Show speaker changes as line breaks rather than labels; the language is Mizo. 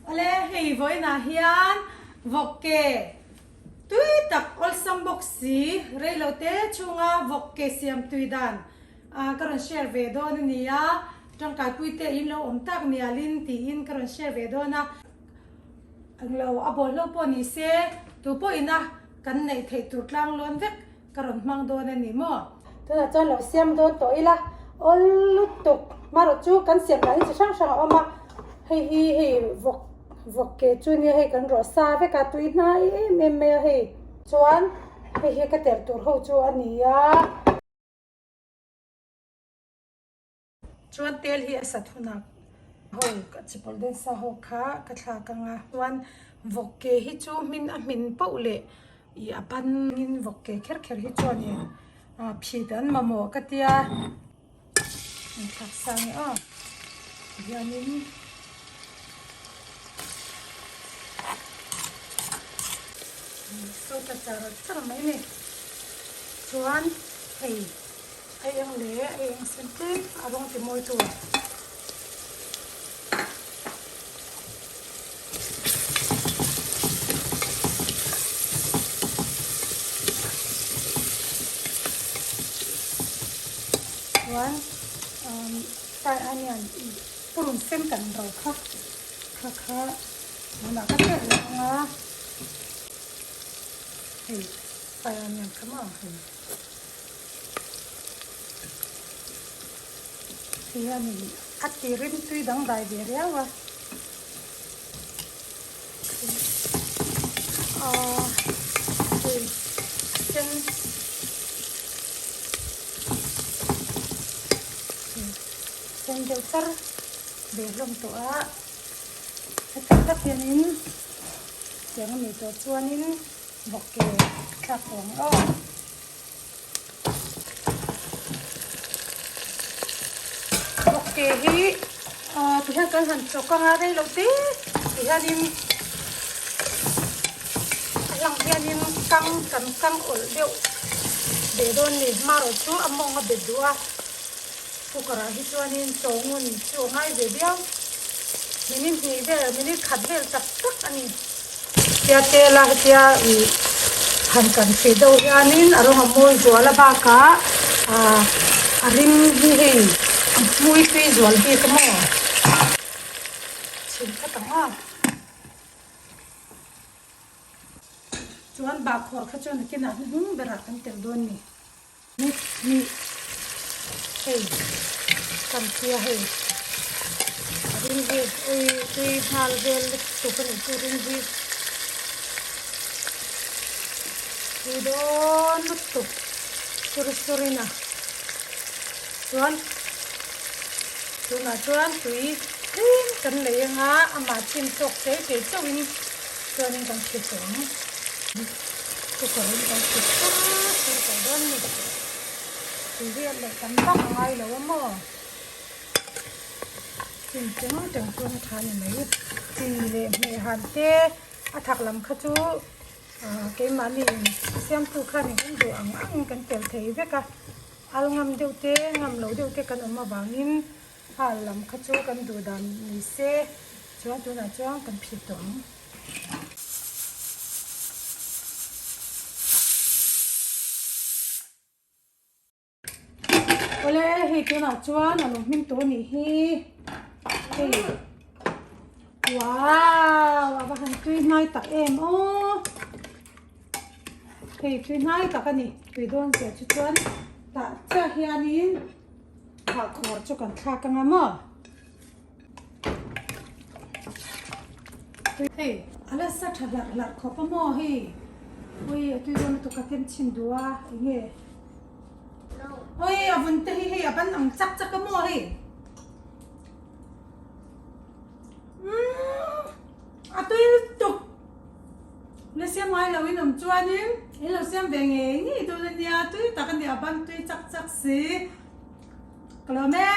Awle, hei vawiinah hian vawk ke tui tak awlsam bawk si, reilo te chhunga vawk ke siam tui dan ka rawn share ve dawn a ni a, tangkaipui te in lo awm tak mialin tiin ka rawn share ve dawn a. Englo a bawlhlo pawh ni se, tu pawhina kan neih theih tur tlanglawn vek ka rawn hmang dawn a ni maw? Tunah chuan lo siam dawn tawh ila, awl lutuk hmarawh chu kan siam dan hi chi hrang hrang a awm a, hei hi hei vawk vawk ke chu nia hei kan rawh sa vek a tui hnai em em mai a hei chuan hei hi ka telh tur ho chu a ni a. Chuan tel hi a sat hunah ho ka chipawlh dawn sa ho kha ka thlak ang a, chuan vawk ke hi chu hmin a hmin poh leh ih a panin vawk ke kher kher hi chuanin ah phit an mamawh ka tia an thlak sang e aw tihianin. Saw ta char char mai a ni chuan hei. A eng leh a eng sen tlem a rawng ti mawi tur. Chuan umm fry onion purun sen kan ro kha kha kha tunah ka telh leh ang a hei fry onion kha maw hei. Hianin a ti rim tui dangdai ve riau a aaa hei a sen sen deuh char ve hlawm tawh a heti tak hianin tiang a nih tawh chuanin vawk ke thlak tawh ang aw. Vawk ke hi ah tihian kan han chawk anga rei lo te tihianin a hlang hianin kang kan kang awlh deuh ve dawn ni hmarawh chu a mawng a bet duh a cooker ah hi chuanin chaw ngun chu a ngai ve viau minute hnih vel minute khat vel tak tak a ni. Hetia tela hetia ih han kan feh deuh hianin a rawng a mawi zual a bakah ah a rim hi hei a hmui tui zual bik a maw chhin khat ang a chuan bahkhawr kha chuan nakinah hnuhnung berah kan telh dawn a ni. Ni ni hei kan tia hei a ring hi ui tui nghal vel lutuk a nih chu ring hi tui dawn lutuk sur sur in a chuan tunah chuan tui tlem kan lei anga amah chin tawk te te chauhin chuanin kan thli tawh ang. Cooker in kan thut chur chur tawh dawn a ni. Tui hi a leh tam vak a ngai lo a maw? Chin cheng cheng chuan a tha a ni mai. Chi leh hmeh han te a thak lam kha chu ah keimahni siamtu khanin kan duh ang ang kan tel thei vek a. Al ngam deuh te ngam lo deuh te kan awm avangin al lam kha chu kan duh dan ni se chuan tunah chuan kan phit tawh ang. Awle hei tunah chuan a lo hming tawh anih hi hei wow a va han tui hnai tak em aw hei tui hnai tak a ni tui dawn chiah chu chuan tah chiah hianin thahkhawr chu kan thlak anga maw. Hei a la sa tha hlarh hlarh khawp a maw hei ui a tui dawn lutuk a kem chhin duh a eng nge ui a vun te hi hei a ban ang chak chak a maw hei umm a tui lutuk la siam ngai lo in awm chuanin in lo siam ve ngei ngei dawn a nia tui tak a ni a ban tui chak chak si ka lawm e.